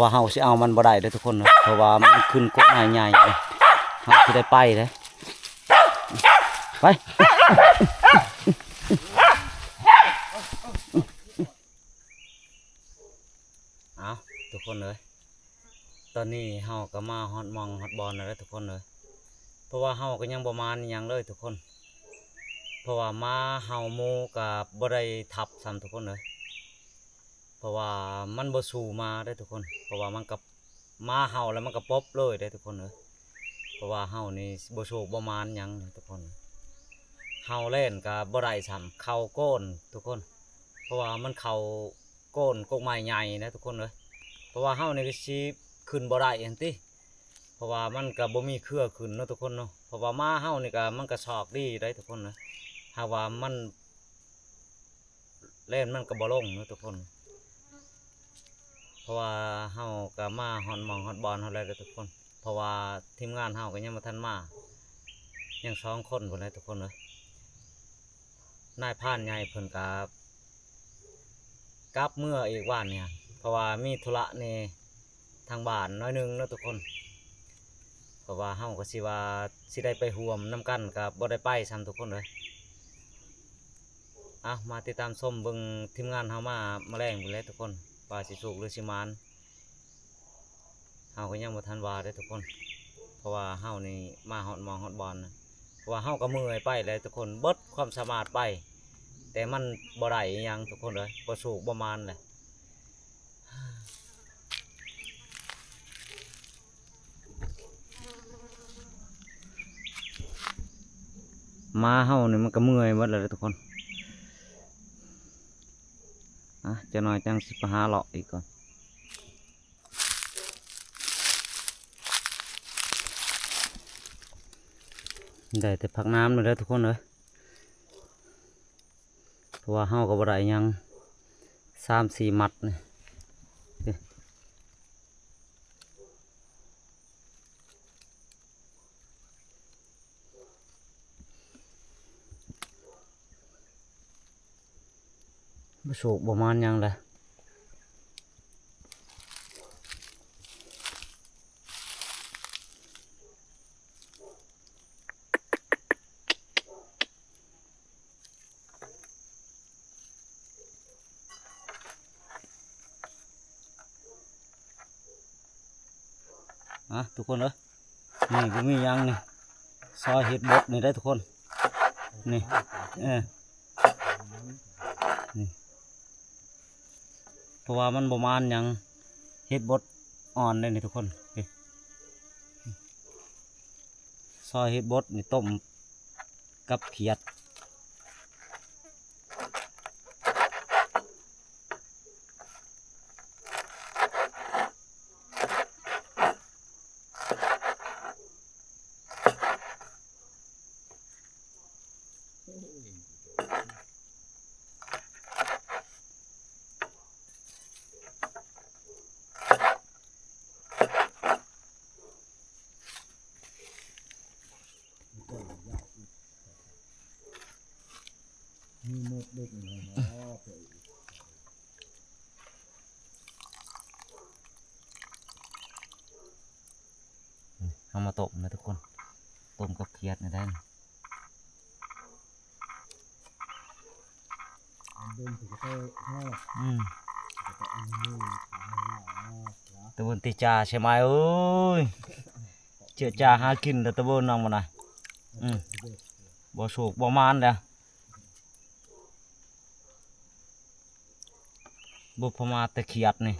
ວ່າເຮົາຊິເອົາມັນບໍ່ໄດ້ເດ້ທຸກຄົນເນາະ ເພາະວ່າມັນຂຶ້ນກົກໄມ້ໃຫຍ່ ເຮົາຊິໄດ້ໄປເດ້ ໄປ. ເອົາ ທຸກຄົນເອີຍ ຕອນນີ້ເຮົາກໍມາຮອດໝ່ອງຮອດບ່ອນແລ້ວເດ້ທຸກຄົນເອີຍ ເພາະວ່າເຮົາກໍຍັງບໍ່ມານຫຍັງເລີຍທຸກຄົນ ເພາະວ່າໝາເຫົ່າໝູກໍບໍ່ໄດ້ທັບຊ້ຳທຸກຄົນເອີຍ ເພາະວ່າມັນບໍ່ສູ້ໝາເດ້ທຸກຄົນ ເພາະວ່າມັນກໍ ໝາເຫົ່າແລ້ວມັນກໍປົບເລີຍເດ້ທຸກຄົນເອີຍ ເພາະວ່າເຮົານີ້ບໍ່ໂຊກບໍ່ໝານຫຍັງທຸກຄົນ ເຫົ່າແລ່ນກໍບໍ່ໄດ້ຊ້ຳ ເຂົ້າໂກ້ນທຸກຄົນ ເພາະວ່າມັນເຂົ້າ ໂກ້ນກົກໄມ້ໃຫຍ່ນະທຸກຄົນເອີຍ ເພາະວ່າເຮົານີ້ກໍຊິຂຶ້ນບໍ່ໄດ້ຫັ້ນຕິ ເພາະວ່າມັນກໍບໍ່ມີເຄືອຂຶ້ນເນາະທຸກຄົນເນາະ ເພາະວ່າໝາເຮົານີ້ກໍມັນກໍຊອກດີໄດ໋ທຸກຄົນເອີຍ ຫາກວ່າມັນແລ່ນມັນກໍບໍ່ລົງເນາະທຸກຄົນ ເພາະວ່າເຮົາກໍມາຮອດໝ່ອງຮອດບ່ອນເຮົາແລ້ວເດີທຸກຄົນ ເພາະວ່າທີມງານເຮົາກໍຍັງບໍ່ທັນມາ ຍັງສອງຄົນພຸ້ນແຫຼະທຸກຄົນເອີຍ. ນາຍພານໃຫຍ່ເພິ່ນກະກັບເມືອອີກວານນີ້ ເພາະວ່າມີທຸລະແດ່ທາງບ້ານໜ້ອຍໜຶ່ງເນາະທຸກຄົນ ເພາະວ່າເຮົາກໍຊິວ່າຊິໄດ້ໄປຮ່ວມນຳກັນກໍບໍ່ໄດ້ໄປຊ້ຳທຸກຄົນເອີຍ. ເອົາ ມາຕິດຕາມຊົມເບິ່ງທີມງານເຮົາມາ ມາແລງພຸ້ນແຫຼະທຸກຄົນ ວ່າຊິໂຊກຫຼືຊິໝານ. ເຮົາກໍຍັງບໍ່ທັນວ່າເດ້ທຸກຄົນ ເພາະວ່າເຮົານີ້ມາຮອດໝ່ອງຮອດບ່ອນນະ ເພາະວ່າເຮົາກໍເມື່ອຍໄປແຫຼະທຸກຄົນ ເບິດຄວາມສາມາດໄປ ແຕ່ມັນບໍ່ໄດ້ອີ່ຫຍັງທຸກຄົນເອີຍ ບໍ່ໂຊກບໍ່ໝານແຫຼະ. ໝາເຮົານີ້ມັນກໍເມື່ອຍເບິດແລ້ວເດ້ທຸກຄົນ ອະ ຈັກໜ້ອຍຈັ່ງຊິໄປຫາເລາະອີກກ່ອນ. ໄດ້ແຕ່ຜັກໜາມນີ້ແຫຼະທຸກຄົນເອີຍ ເພາະວ່າເຮົາກໍບໍ່ໄດ້ຫຍັງ ສາມສີ່ມັດນີ້. ບໍ່ໂຊກບໍ່ໝານຫຍັງແຫຼະ. ອະ ທຸກຄົນເອີຍ ນີ້ບໍ່ມີຫຍັງນີ້ ຊອຍເຫັດບົດນີ້ໄດ໋ທຸກຄົນ ນີ້ ເອີ ນີ້ ເພາະວ່າມັນບໍ່ໝານຫຍັງ ເຫັດບົດອ່ອນເດ້ນີ້ທຸກຄົນ ນີ້ ຊອຍເຫັດບົດນີ້ຕົ້ມ ກັບຂຽດ. ມີໝົດເດັກນ້ອຍເນາະ ເຮົາມາຕົ້ມນະທຸກຄົນ ຕົ້ມກັບຂຽດນີ້ໄດ້. ອືມ ຕະເບິ່ນຕິຈາໃຊ່ໄໝເອີຍ ເຈອຈາຫາກິນແລ້ວຕະເບິ່ນນ້ອງມັນນະ ອືມ ບໍ່ໂຊກບໍ່ໝານແລ້ວ ບໍ່ປະໝາດແຕ່ຂຽດນີ້.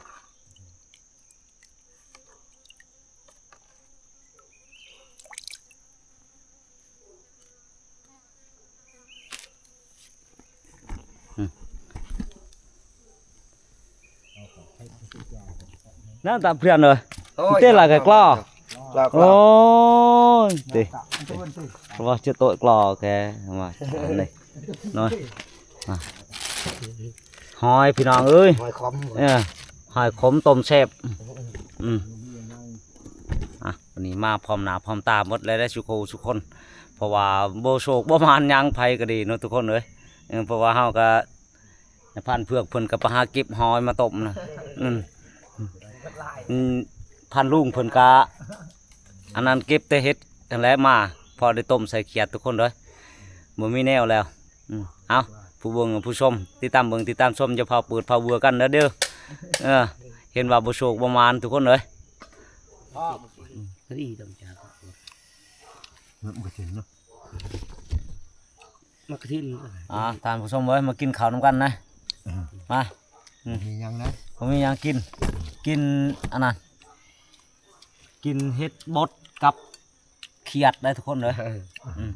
ນັ້ນຕາເພື່ອນເອີຍ ໂອ້ຍ ເຕະລະກະກລໍ ໂອ້ຍ ເຕະ ວ່າຈະໂຕະກລໍແກ ມາ ເນາະ ຫອຍພີ່ນ້ອງເອີຍ ຫອຍຂມ ເອີ ຫອຍຂົມຕົ້ມແຊບ ອືມ ອະ ວັນນີ້ມາພ້ອມໜ້າພ້ອມຕາໝົດແລ້ວເດ້ ຊຸຄູ່ຊຸຄົນ ເພາະວ່າບໍ່ໂຊກບໍ່ໝານຫຍັງໃຜກໍດີເນາະທຸກຄົນເອີຍ ເອີ ເພາະວ່າເຮົາກໍ ນາຍພານເຜືອກເພິ່ນກໍໄປຫາເກັບຫອຍມາຕົ້ມນະ ອືມ ເບິດຫຼາຍ ອືມ ພັນລຸງເພິ່ນກະ ອັນນັ້ນເກັບແຕ່ເຫັດຫັ້ນແຫຼະມາ ພໍໄດ້ຕົ້ມໃສ່ຂຽດທຸກຄົນເດີ ບໍ່ມີແນວແລ້ວ. ອືມ ເອົາ ຜູ້ເບິ່ງຜູ້ຊົມ ຕິດຕາມເບິ່ງຕິດຕາມຊົມ ຢ່າຟ້າວເປີດຟ້າວເວືອກັນເດີ ເດີ ເອີ ເຫັນວ່າບໍ່ໂຊກບໍ່ໝານທຸກຄົນເອີຍ. ໝາກກະທິນເນາະ ໝາກກະທິນ ອ່າ ທ່ານຜູ້ຊົມເອີຍ ມາກິນເຂົ້ານຳກັນນະ ອືມ ມາ ອືມ ມີຫຍັງນະ ບໍ່ມີຫຍັງກິນ ກິນອັນນັ້ນ ກິນເຫັດບົດກັບຂຽດໄດ໋ທຸກຄົນເດີ ເອີ ອືມ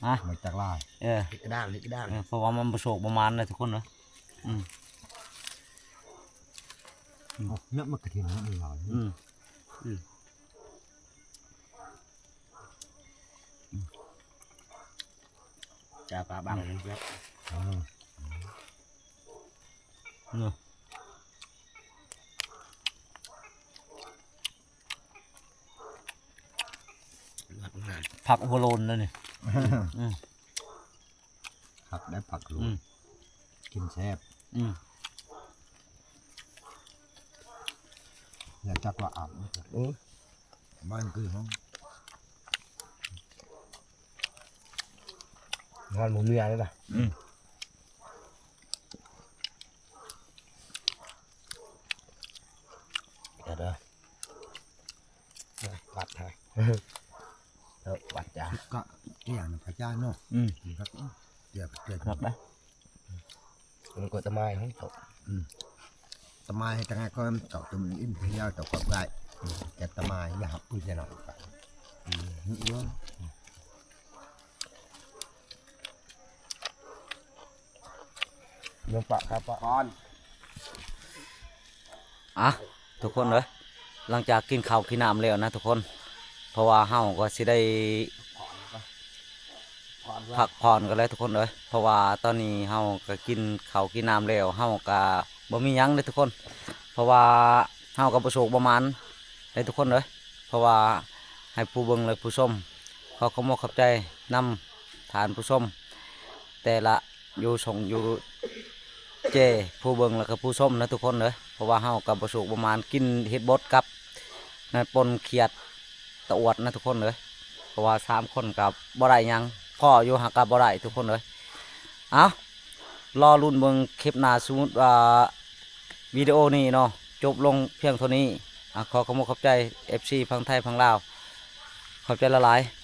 ມາ ມາຈາກລາວ ເອີ ເຫັດກະດ້າງ ເຫັດກະດ້າງ ເອີ ເພາະວ່າມັນບໍ່ໂຊກບໍ່ໝານໄດ໋ທຸກຄົນເດີ ອືມ ອືມ ເນາະ ໝາກກະທິນເນາະ ມັນຫຼາຍ ອືມ ອືມ ຈາປາບັງ ອືມ ເນາະ ຜັກຫົວໂລນເດ້ນີ້ ອືມ ຄັກໄດ໋ ຜັກໂລນ ອືມ ກິນແຊບ ອືມ ຢ່າຈັກວ່າອຳ ໂອ້ຍ ບ້ານຄືຫ້ອງ ນອນບໍ່ເມື່ອຍເດ້ລະ ອືມ ເດີ ວັດໃຫ້ ເອີ ວັດຈ້າ ກະ ອີຫຍັງນະ ພະຈານເນາະ ອືມ ຄັກ ເອີ ເກືອບ ເກືອບ ຄັກໄດ໋ ມັນກໍຕະມາຍຂອງເຈົ້າ ອືມ ຕະມາຍຈັ່ງໃດກໍເຈົ້າຕົວມັນອີກ ເຈົ້າກໍໄດ້ ແຕ່ຕະມາຍຢ່າຮັບປືນແນ່ນອນ ອືມ ເລື່ອງປະຄາປະ ກ່ອນ ອ່ະ ທຸກຄົນເອີຍ ຫຼັງຈາກກິນເຂົ້າກິນນ້ຳແລ້ວນະທຸກຄົນ ເພາະວ່າເຮົາກໍຊິໄດ້ພັກຜ່ອນກັນແລ້ວທຸກຄົນເອີຍ ເພາະວ່າຕອນນີ້ເຮົາກໍກິນເຂົ້າກິນນ້ຳແລ້ວ ເຮົາກໍບໍ່ມີຫຍັງເດ້ທຸກຄົນ ເພາະວ່າເຮົາກໍບໍ່ໂຊກບໍ່ໝານເດ້ທຸກຄົນເອີຍ ເພາະວ່າໃຫ້ຜູ້ເບິ່ງ ແລະ ຜູ້ຊົມ ຂໍຂອບອົກຂອບໃຈນຳທ່ານຜູ້ຊົມ ແຕ່ລະຢູ່ຊ່ອງຢູ່ເຈ ຜູ້ເບິ່ງ ແລະ ກະຜູ້ຊົມນະທຸກຄົນເດີ ເພາະວ່າເຮົາກະບໍ່ໂຊກບໍ່ໝານ ກິນເຫັດບົດກັບ ນັ້ນ ປົ່ນຂຽດຕະອວດນະທຸກຄົນເດີ ເພາະວ່າສາມຄົນກະບໍ່ໄດ້ຫຍັງ ພໍຢູ່ຫາກະບໍ່ໄດ້ທຸກຄົນເດີ ເອົ້າ ລໍລຸ້ນເບິ່ງຄລິບໜ້າ ສົມມຸດວ່າ ວິດີໂອນີ້ເນາະ ຈົບລົງພຽງເທົ່ານີ້ ອ່າ ຂໍຂອບອົກຂອບໃຈ ເອັຟຊີ ຝັ່ງໄທຝັ່ງລາວ ຂອບໃຈຫຼາຍໆ.